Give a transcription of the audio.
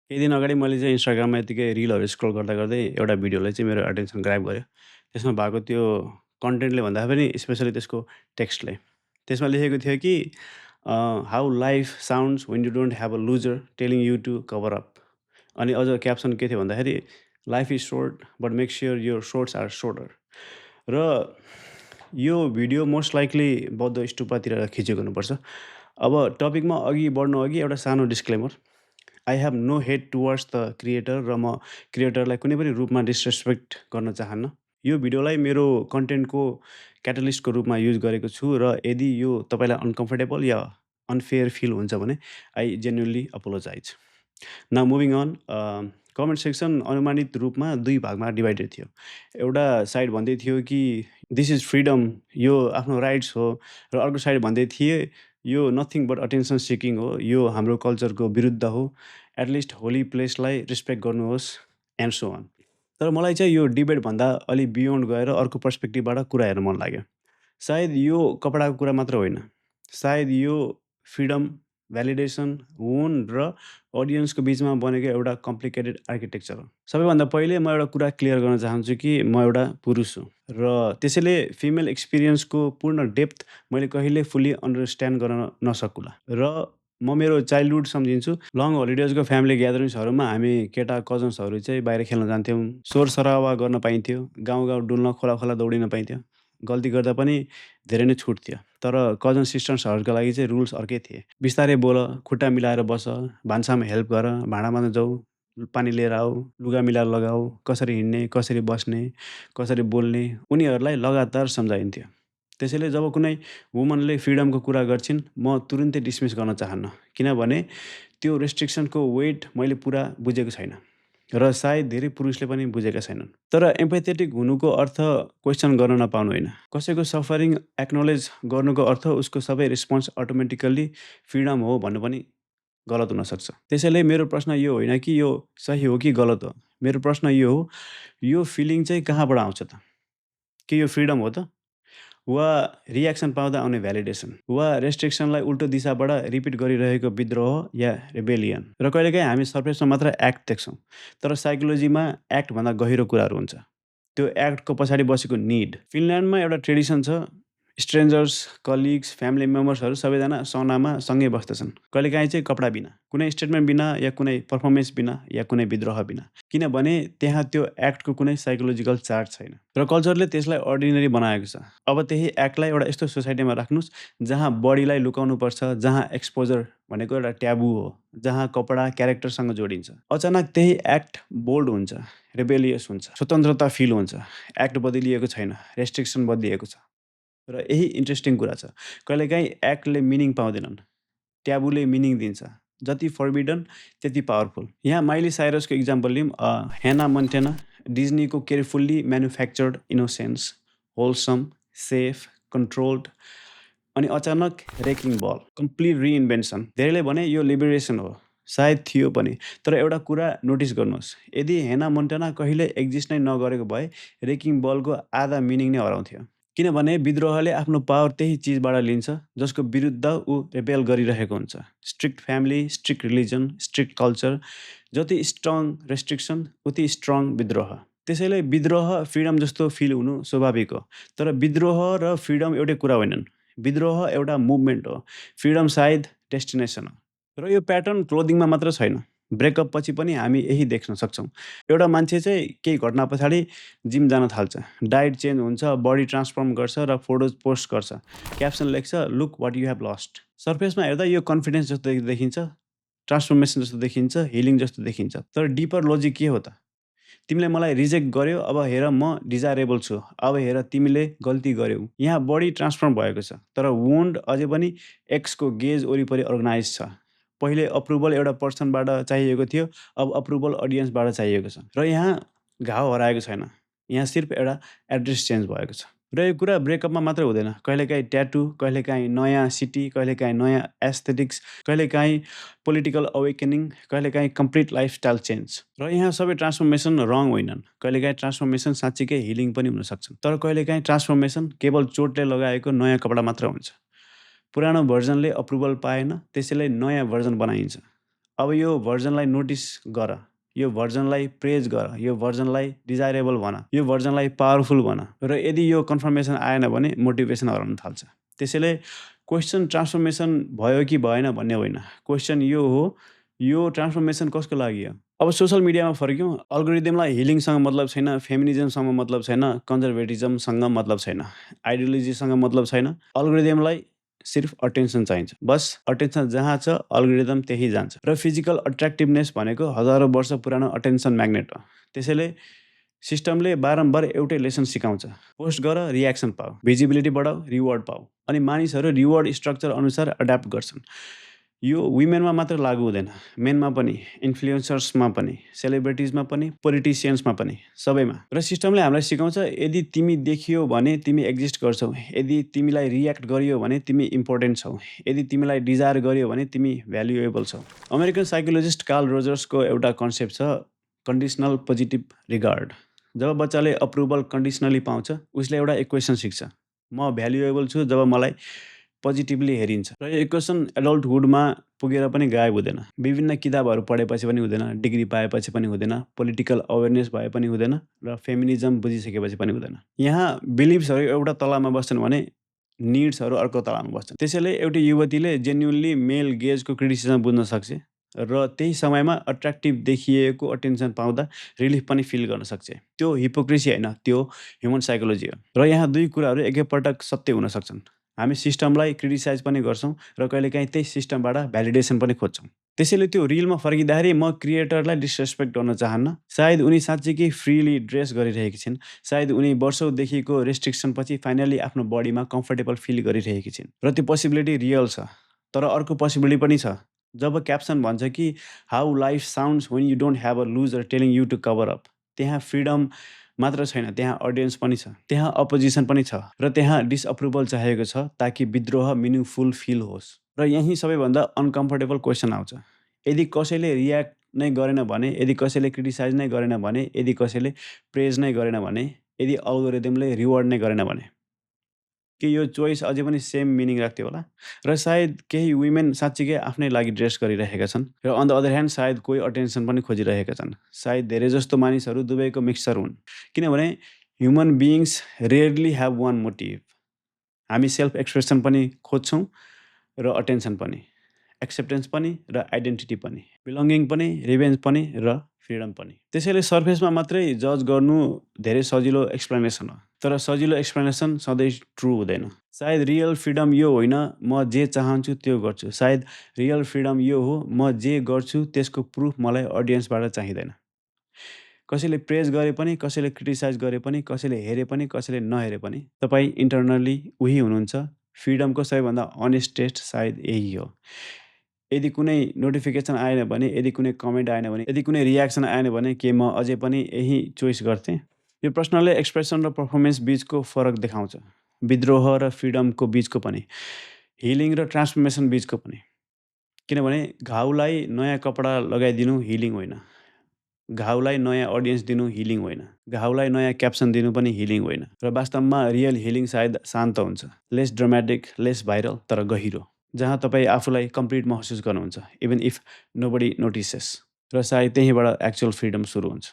केही दिन अगाडि मैले चाहिँ इन्स्टाग्राममा यत्तिकै रिलहरू स्क्रल गर्दा एउटा भिडियोले चाहिँ मेरो एटेन्सन ग्राब गर्यो। त्यसमा भएको त्यो कन्टेन्टले भन्दा पनि स्पेसली त्यसको टेक्स्टले। त्यसमा लेखेको थियो कि how life sounds when you don't have a loser telling you to cover up. अनि अझ क्याप्सन के थियो भन्दाखेरि life is short but make sure your shorts are shorter. र यो भिडियो मोस्ट लाइकली बौद्ध स्तूपतिर खिचेको हुनुपर्छ। अब टपिकमा अघि बढ्नु अघि एउटा सानो disclaimer. I have no hate towards the creator र म क्रिएटरलाई कुनै पनि रूपमा डिसरेस्पेक्ट गर्न चाहन्न। यो भिडियोलाई मेरो कन्टेन्टको क्याटलिस्टको रूपमा युज गरेको छु र यदि यो तपाईँलाई अनकम्फर्टेबल या अनफेयर फिल हुन्छ भने I genuinely apologize. Now moving on. Comment section अनुमानित रूपमा 2 भागमा डिभाइडेड थियो। एउटा साइड भन्दै थियो कि दिस इज फ्रिडम, यो आफ्नो राइट्स हो, र अर्को साइड भन्दै थिए यो नथिङ बट अटेन्सन सिकिङ हो, यो हाम्रो कल्चरको विरुद्ध हो, एटलिस्ट होली प्लेसलाई रिस्पेक्ट गर्नुहोस् एन्ड सो अन। तर मलाई चाहिँ यो डिबेटभन्दा अलि बियोन्ड गएर अर्को पर्सपेक्टिभबाट कुरा हेर्न मन लाग्यो। सायद यो कपडाको कुरा मात्र होइन, सायद यो फ्रिडम, भ्यालिडेसन, वुन र अडियन्सको बिचमा बनेको एउटा कम्प्लिकेटेड आर्किटेक्चर हो। सबैभन्दा पहिले म एउटा कुरा क्लियर गर्न चाहन्छु कि म एउटा पुरुष हुँ र त्यसैले फिमेल एक्सपिरियन्सको पूर्ण डेप्थ मैले कहिले फुल्ली अन्डरस्ट्यान्ड गर्न नसकुला। र म मेरो चाइल्डहुड सम्झिन्छु। लङ होलिडेजको फ्यामिली ग्यादरिङ्सहरूमा हामी केटा कजन्सहरू चाहिँ बाहिर खेल्न जान्थ्यौँ। सोर सरावा गर्न पाइन्थ्यो, गाउँ गाउँ डुल्न, खोला खोला दौडिन पाइन्थ्यो। गल्ती गर्दा पनि धेरै नै छुट थियो। तर कजन सिस्टर्सहरूका लागि चाहिँ रुल्स अर्कै थिए। बिस्तारै बोल, खुट्टा मिलाएर बस, भान्सामा हेल्प गर, भाँडा माझ्न जाऊ, पानी लिएर आऊ, लुगा मिलाएर लगाऊ, कसरी हिँड्ने, कसरी बस्ने, कसरी बोल्ने, उनीहरूलाई लगातार सम्झाइन्थ्यो। त्यसैले जब कुनै वुमनले फ्रिडमको कुरा गर्छिन्, म तुरुन्तै डिसमिस गर्न चाहन्न, किनभने त्यो रेस्ट्रिक्सनको वेट मैले पुरा बुझेको छैन र सायद धेरै पुरुषले पनि बुझेका छैनन्। तर एम्पैथेटिक हुनुको अर्थ क्वेसन गर्न नपाउनु होइन। कसैको सफरिङ एक्नोलेज गर्नुको अर्थ उसको सबै रिस्पोन्स अटोमेटिकल्ली फ्रिडम हो भन्नु पनि गलत हुनसक्छ। त्यसैले मेरो प्रश्न यो होइन कि यो सही हो कि गलत हो। मेरो प्रश्न यो हो, यो फिलिङ चाहिँ कहाँबाट आउँछ त? के यो फ्रिडम हो त? वा रियाक्सन पाउँदा आउने भ्यालिडेसन? वा रेस्ट्रिक्सनलाई उल्टो दिशाबाट रिपिट गरिरहेको विद्रोह या रेबेलियन? र कहिलेकाहीँ हामी सर्फेसमा मात्र एक्ट देख्छौँ, तर साइकोलोजीमा एक्टभन्दा गहिरो कुराहरू हुन्छ। त्यो एक्टको पछाडि बसेको निड। फिनल्यान्डमा एउटा ट्रेडिसन छ, स्ट्रेन्जर्स, कलिग्स, फ्यामिली मेम्बर्सहरू सबैजना सौनामा सँगै बस्दछन्। कहिलेकाहीँ चाहिँ कपडा बिना, कुनै स्टेटमेन्ट बिना या कुनै पर्फर्मेन्स बिना या कुनै विद्रोह बिना, किनभने त्यहाँ त्यो एक्टको कुनै साइकोलोजिकल चार्ज छैन र कल्चरले त्यसलाई अर्डिनरी बनाएको छ। अब त्यही एक्टलाई एउटा यस्तो सोसाइटीमा राख्नुहोस् जहाँ बडीलाई लुकाउनुपर्छ, जहाँ एक्सपोजर भनेको एउटा ट्याबु हो, जहाँ कपडा क्यारेक्टरसँग जोडिन्छ। अचानक त्यही एक्ट बोल्ड हुन्छ, रेबेलियस हुन्छ, स्वतन्त्रता फिल हुन्छ। एक्ट बदलिएको छैन, रेस्ट्रिक्सन बदलिएको छ। र यही इन्ट्रेस्टिङ कुरा छ। कहिलेकाहीँ एक्टले मिनिङ पाउँदैनन्, ट्याबुले मिनिङ दिन्छ। जति फर्बिडन त्यति पावरफुल। यहाँ माइली साइरसको इक्जाम्पल लिउँ। हेना मन्टेना, डिज्नीको carefully manufactured innocence, wholesome, safe, controlled, अनि अचानक रेकिङ बल, कम्प्लिट रिइन्भेन्सन। धेरैले भने यो लिबरेसन हो, सायद थियो पनि। तर एउटा कुरा नोटिस गर्नुहोस्, यदि हेना मन्टेना कहिले एक्जिस्ट नै नगरेको भए रेकिङ बलको आधा मिनिङ नै हराउँथ्यो। किनभने विद्रोहले आफ्नो पावर त्यही चिजबाट लिन्छ जसको विरुद्ध ऊ रेबेल गरिरहेको हुन्छ। Strict family, strict religion, strict culture, जति स्ट्रङ रेस्ट्रिक्सन उति स्ट्रङ विद्रोह। त्यसैले विद्रोह फ्रिडम जस्तो फिल हुनु स्वाभाविक हो। तर विद्रोह र फ्रिडम एउटै कुरा होइनन्। विद्रोह एउटा मुभमेन्ट हो, फ्रिडम सायद डेस्टिनेसन हो। र यो प्याटर्न क्लोदिङमा मात्र छैन, ब्रेकअप पछि पनि हामी यही देख्न सक्छौँ। एउटा मान्छे चाहिँ केही घटना पछाडि जिम जान थाल्छ, डाइट चेन्ज हुन्छ, बडी ट्रान्सफर्म गर्छ र फोटोज पोस्ट गर्छ, क्याप्सन लेख्छ, look what you have lost. सर्फेसमा हेर्दा यो कन्फिडेन्स जस्तो देखिन्छ, ट्रान्सफर्मेसन जस्तो देखिन्छ, हिलिङ जस्तो देखिन्छ। तर डिपर लोजिक के हो त? तिमीले मलाई रिजेक्ट गर्यो, अब हेर म डिजायरेबल छु, अब हेर तिमीले गल्ती गर्यौ। यहाँ बडी ट्रान्सफर्म भएको छ, तर वुन्ड अझै पनि एक्सको गेज वरिपरि अर्गनाइज छ। पहिले अप्रुभल एउटा पर्सनबाट चाहिएको थियो, अब अप्रुभल अडियन्सबाट चाहिएको छ। र यहाँ घाउ हराएको छैन, यहाँ सिर्फ एउटा एड्रेस चेन्ज भएको छ। र यो कुरा ब्रेकअपमा मात्र हुँदैन, कहिलेकाहीँ ट्याटु, कहिलेकाहीँ नयाँ सिटी, कहिलेकाहीँ नयाँ एस्थेटिक्स, कहिलेकाहीँ पोलिटिकल अवेकेनिङ, कहिलेकाहीँ कम्प्लिट लाइफस्टाइल चेन्ज। र यहाँ सबै ट्रान्सफर्मेसन रङ होइनन्। कहिलेकाहीँ ट्रान्सफर्मेसन साँच्चीकै हिलिङ पनि हुन सक्छन्। तर कहिलेकाहीँ ट्रान्सफर्मेसन केवल चोटले लगाएको नयाँ कपडा मात्र हुन्छ। पुरानो भर्जनले अप्रुभल पाएन, त्यसैले नयाँ भर्जन बनाइन्छ। अब यो भर्जनलाई नोटिस गर, यो भर्जनलाई प्रेज गर, यो भर्जनलाई डिजायरेबल भन, यो भर्जनलाई पावरफुल भन र यदि यो कन्फर्मेसन आएन भने मोटिभेसन हराउन थाल्छ। त्यसैले क्वेसन ट्रान्सफर्मेसन भयो कि भएन भन्ने होइन, क्वेसन यो हो यो ट्रान्सफर्मेसन कसको लागि हो। अब सोसल मिडियामा फर्क्यौँ, अल्गोरिदमलाई हिलिङसँग मतलब छैन, फेमिनिजमसँग मतलब छैन, कन्जर्भेटिजमसँग मतलब छैन, आइडियोलोजीसँग मतलब छैन। अल्गोरिदमलाई सिर्फ अटेन्सन चाहिन्छ, बस अटेन्सन जहाँ छ अल्गोरिदम त्यही जान्छ। र फिजिकल अट्र्याक्टिभनेस भनेको हजारौँ वर्ष पुरानो अटेन्सन म्याग्नेट हो। त्यसैले सिस्टमले बारम्बार एउटै लेसन सिकाउँछ, पोस्ट गर रियाक्सन पाऊ, भिजिबिलिटी बढाऊ रिवार्ड पाऊ, अनि मानिसहरू रिवार्ड स्ट्रक्चर अनुसार एडाप्ट गर्छन्। यो वुमेनमा मात्र लागु हुँदैन, मेनमा पनि, इन्फ्लुएन्सर्समा पनि, सेलिब्रिटिजमा पनि, पोलिटिसियन्समा पनि, सबैमा। र सिस्टमले हामीलाई सिकाउँछ यदि तिमी देखियो भने तिमी एक्जिस्ट गर्छौ, यदि तिमीलाई रियाक्ट गरियो भने तिमी इम्पोर्टेन्ट छौ, यदि तिमीलाई डिजायर गरियो भने तिमी भ्यालुएबल छौ। अमेरिकन साइकोलोजिस्ट कार्ल रोजर्सको एउटा कन्सेप्ट छ कन्डिसनल पोजिटिभ रिगार्ड। जब बच्चाले अप्रुभल कन्डिसनली पाउँछ उसले एउटा इक्वेसन सिक्छ, म भ्यालुएबल छु जब मलाई पोजिटिभली हेरिन्छ। र यो इक्वेसन एडल्टहुडमा पुगेर पनि गायब हुँदैन, विभिन्न किताबहरू पढेपछि पनि हुँदैन, डिग्री पाएपछि पनि हुँदैन, पोलिटिकल अवेरनेस भए पनि हुँदैन, र फेमिनिजम बुझिसकेपछि पनि हुँदैन। यहाँ बिलिभ्सहरू एउटा तलामा बस्छन् भने निड्सहरू अर्को तलामा बस्छन्। त्यसैले एउटी युवतीले जेन्युनली मेल गेजको क्रिटिसिजम बुझ्न सक्छ र त्यही समयमा अट्र्याक्टिभ देखिएको अटेन्सन पाउँदा रिलिफ पनि फिल गर्न सक्छ। त्यो हिपोक्रेसी होइन, त्यो ह्युमन साइकोलोजी हो। र यहाँ दुई कुराहरू एकैपटक सत्य हुन सक्छन्। हामी सिस्टमलाई क्रिटिसाइज पनि गर्छौँ र कहिलेकाहीँ त्यही सिस्टमबाट भ्यालिडेसन पनि खोज्छौँ। त्यसैले त्यो रिलमा फर्किँदाखेरि म क्रिएटरलाई डिसरेस्पेक्ट गर्न चाहन्न। सायद उनी साँच्चीकै फ्रीली ड्रेस गरिरहेकी छिन्, सायद उनी वर्षौँदेखिको रेस्ट्रिक्सनपछि फाइनली आफ्नो बडीमा कम्फर्टेबल फिल गरिरहेकी छिन् र त्यो पोसिबिलिटी रियल छ। तर अर्को पोसिबिलिटी पनि छ, जब क्याप्सन भन्छ कि how life sounds when you don't have a loser telling you to cover up, त्यहाँ फ्रिडम मात्र छैन, त्यहाँ अडियन्स पनि छ, त्यहाँ अपोजिसन पनि छ, र त्यहाँ डिसअप्रुभल चाहिएको छ ताकि विद्रोह मिनिङफुल फिल होस्। र यहीँ सबैभन्दा अनकम्फर्टेबल क्वेसन आउँछ, यदि कसैले रियाक्ट नै गरेन भने, यदि कसैले क्रिटिसाइज नै गरेन भने, यदि कसैले प्रेज नै गरेन भने, यदि अल्गोरिदमले रिवार्ड नै गरेन भने, कि यो चोइस अझै पनि सेम मिनिङ राख्थ्यो होला। र सायद केही वुमेन साँच्चीकै आफ्नै लागि ड्रेस गरिरहेका छन् र अन द अदर ह्यान्ड सायद कोही अटेन्सन पनि खोजिरहेका छन्। सायद धेरै जस्तो मानिसहरू दुवैको मिक्सचर हुन्, किनभने human beings rarely have one motive. हामी सेल्फ एक्सप्रेसन पनि खोज्छौँ र अटेन्सन पनि, एक्सेप्टेन्स पनि र आइडेन्टिटी पनि, बिलोङ्गिङ पनि, रिभेन्ज पनि र फ्रिडम पनि। त्यसैले सर्फेसमा मात्रै जज गर्नु धेरै सजिलो एक्सप्लेनेसन हो, तर सजिलो एक्सप्लेनेसन सधैँ ट्रु हुँदैन। सायद रियल फ्रिडम यो होइन म जे चाहन्छु त्यो गर्छु, सायद रियल फ्रिडम यो हो म जे गर्छु त्यसको प्रुफ मलाई अडियन्सबाट चाहिँदैन। कसैले प्रेज गरे पनि, कसैले क्रिटिसाइज गरे पनि, कसैले हेरे पनि, कसैले नहेरे पनि, तपाईँ इन्टरनली उही हुनुहुन्छ। फ्रिडमको सबैभन्दा अनेस्ट टेस्ट सायद यही हो। यदि कुनै नोटिफिकेसन आएन भने, यदि कुनै कमेन्ट आएन भने, यदि कुनै रियाक्सन आएन भने के म अझै पनि यही चोइस गर्थेँ? यो प्रश्नले एक्सप्रेसन र पर्फर्मेन्स बिचको फरक देखाउँछ, विद्रोह र फ्रिडमको बिचको पनि, हिलिङ र ट्रान्सफर्मेसन बिचको पनि। किनभने घाउलाई नयाँ कपडा लगाइदिनु हिलिङ होइन, घाउलाई नयाँ अडियन्स दिनु हिलिङ होइन, घाउलाई नयाँ क्याप्सन दिनु पनि हिलिङ होइन। र वास्तवमा रियल हिलिङ सायद शान्त हुन्छ, लेस ड्रामेटिक, लेस भाइरल, तर गहिरो, जहाँ तपाईँ आफूलाई कम्प्लिट महसुस गर्नुहुन्छ इभन इफ नोबडी नोटिसेस। र सायद त्यहीँबाट एक्चुअल फ्रिडम सुरु हुन्छ।